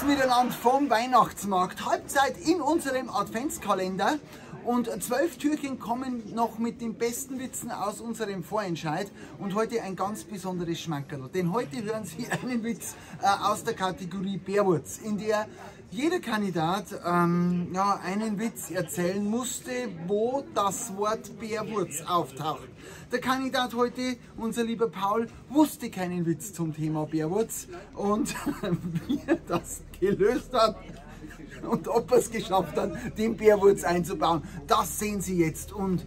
miteinander vom Weihnachtsmarkt. Halbzeit in unserem Adventskalender. Und 12 Türchen kommen noch mit den besten Witzen aus unserem Vorentscheid. Und heute ein ganz besonderes Schmankerl. Denn heute hören Sie einen Witz aus der Kategorie Bärwurz, in der jeder Kandidat ja, einen Witz erzählen musste, wo das Wort Bärwurz auftaucht. Der Kandidat heute, unser lieber Paul, wusste keinen Witz zum Thema Bärwurz. Und wie er das gelöst hat und ob er es geschafft hat, den Bärwurz einzubauen, das sehen Sie jetzt. Und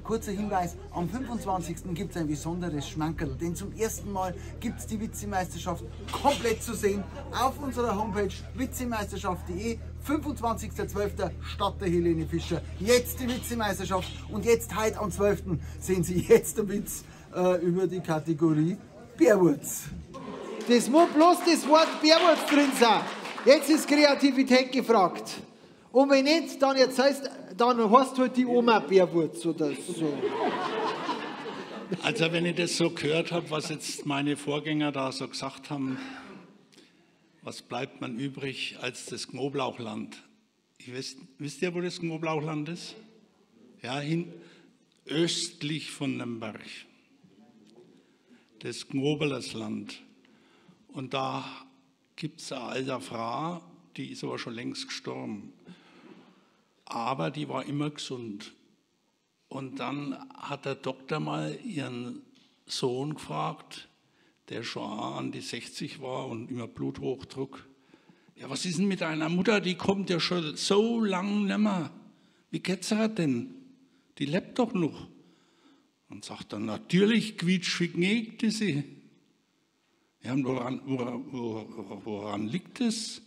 kurzer Hinweis, am 25. gibt es ein besonderes Schmankerl, denn zum ersten Mal gibt es die Witzemeisterschaft komplett zu sehen auf unserer Homepage witzemeisterschaft.de. 25.12. statt der Helene Fischer. Jetzt die Witzemeisterschaft und jetzt heute am 12. sehen Sie jetzt den Witz über die Kategorie Bärwurz. Das muss bloß das Wort Bärwurz drin sein. Jetzt ist Kreativität gefragt. Und wenn nicht, dann erzählst, dann hast du halt die Oma Bärwurz oder so. Also wenn ich das so gehört habe, was jetzt meine Vorgänger da so gesagt haben, was bleibt man übrig als das Knoblauchland? Wisst ihr, wo das Knoblauchland ist? Ja, östlich von Nürnberg. Das Knobelersland. Und da gibt es eine alte Frau, die ist aber schon längst gestorben. Aber die war immer gesund. Und dann hat der Doktor mal ihren Sohn gefragt, der schon an die 60 war und immer Bluthochdruck. Ja, was ist denn mit deiner Mutter? Die kommt ja schon so lang nimmer. Wie geht's ihr denn? Die lebt doch noch. Und sagt dann, natürlich quietschig gnägte sie. Ja, und woran liegt es?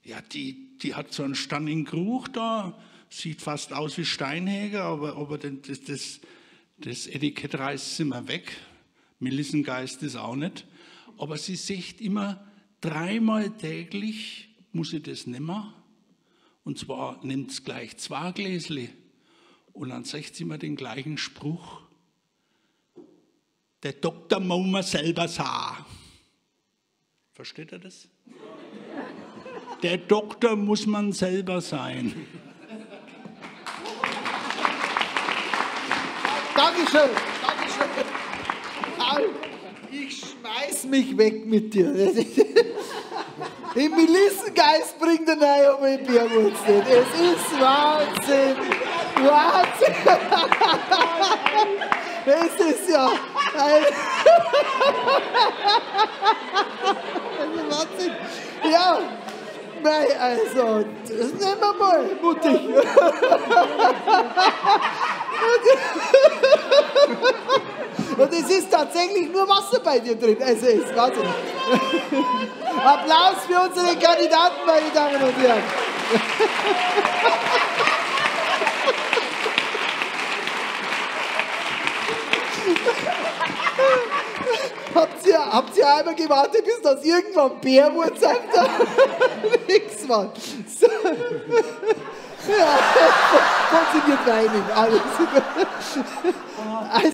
Ja, die hat so einen stannigen Geruch da, sieht fast aus wie Steinhäger, aber das Etikett reißt sie immer weg. Melissengeist ist auch nicht. Aber sie sagt immer, dreimal täglich muss sie das nimmer. Und zwar nimmt es gleich 2 Gläsle. Und dann sagt sie immer den gleichen Spruch. Der Doktor muss man selber sah. Versteht er das? Der Doktor muss man selber sein. Dankeschön, Dankeschön. Paul, ich schmeiß mich weg mit dir. Den Melissengeist bringt er rein, aber den Bärwurz nicht. Es ist Wahnsinn. Wahnsinn. Es ist ja ein Wahnsinn. Ja. Nein, also, das nehmen wir mal mutig. Und es ist tatsächlich nur Wasser bei dir drin. Also, es ist Wahnsinn. Applaus für unsere Kandidaten, meine Damen und Herren. Habt ihr einmal gewartet, bis das irgendwann Bärwurz auf der nix war? So. Ja, funktioniert weinen. Alles. Also,